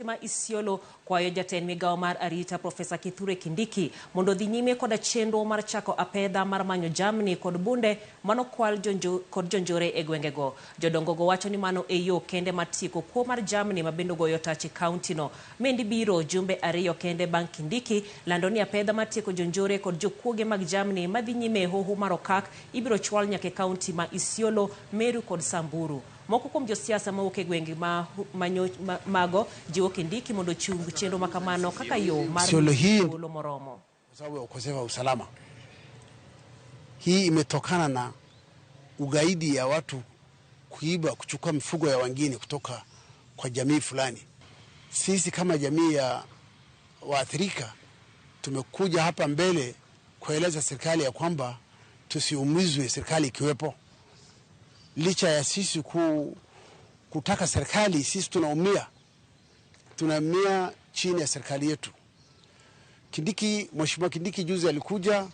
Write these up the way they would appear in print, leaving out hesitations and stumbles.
Ma Isiolo kwayo jatend migawo mar arita Profesa Kithure Kindiki mondo odhi nyime koda chenro mar chako apedha mar manyo jamni kod bunde manokwal kod jonjore e gwengego. Jodongogo wacho ni mano e yo kende mar tieko kuo mar jamni mabende ogoyo tach e kauntino. Maendi biro jumbe ariyo kende bang' Kindiki lando ni apedha mar tieko jonjore kod jokuoge mag jamni madhi nyime e hoho mar Okak ibiro chwal nyaka e kaunti ma Isiolo, Meru kod Samburu. Moko kuom josiasa mawuok e gwenge ma, ma, ma, mago jiwo Kindiki mondo ochung chenro ma kamano kaka yo mar Isiolo hii thuolo moromo. Kwa sababu ya ukosefu wa usalama. Hii imetokana na ugaidi ya watu kuiba, kuchukua mifugo ya wengine kutoka kwa jamii fulani. Sisi kama jamii ya waathirika tumekuja hapa mbele kueleza serikali ya kwamba tusiumizwe, serikali ikiwepo. Licha ya sisi kutaka serikali, sisi tunaumia, tunaumia chini ya serikali yetu. Kindiki, Mheshimiwa Kindiki juzi alikuja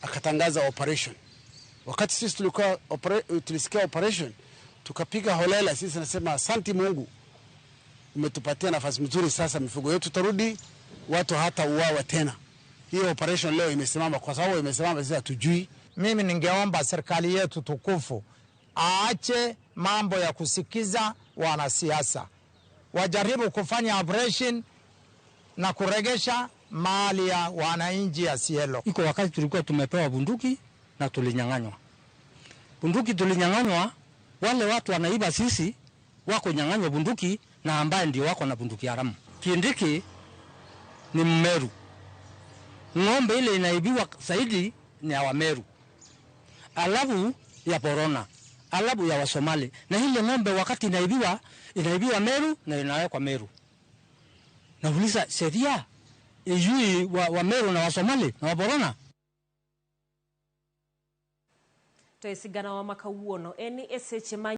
akatangaza operation. Wakati sisi tulikuwa tulisikia operation tukapiga holela, sisi nasema asanti Mungu, umetupatia nafasi mzuri, sasa mifugo yetu tarudi, watu hata uawa tena. Hiyo operation leo imesimama, kwa sababu imesimama, sisi hatujui. Mimi ningeomba serikali yetu tukufu aache mambo ya kusikiza wanasiasa, wajaribu kufanya operation na kuregesha mali ya wananchi ya Isiolo. Iko wakati tulikuwa tumepewa bunduki na tulinyang'anywa bunduki, tulinyang'anywa. Wale watu wanaiba sisi wako nyang'anywa bunduki na ambaye ndio wako na bunduki haramu. Kindiki ni Mmeru, ng'ombe ile inaibiwa zaidi ni ya Wameru, alafu ya Borona, alafu ya Wasomali. Na ile ng'ombe wakati inaibiwa, inaibiwa Meru na inawekwa Meru. Nauliza, sheria ijui wa Meru na Wasomali na Waborona? To e sigana wa ma kawuono en ni e seche ma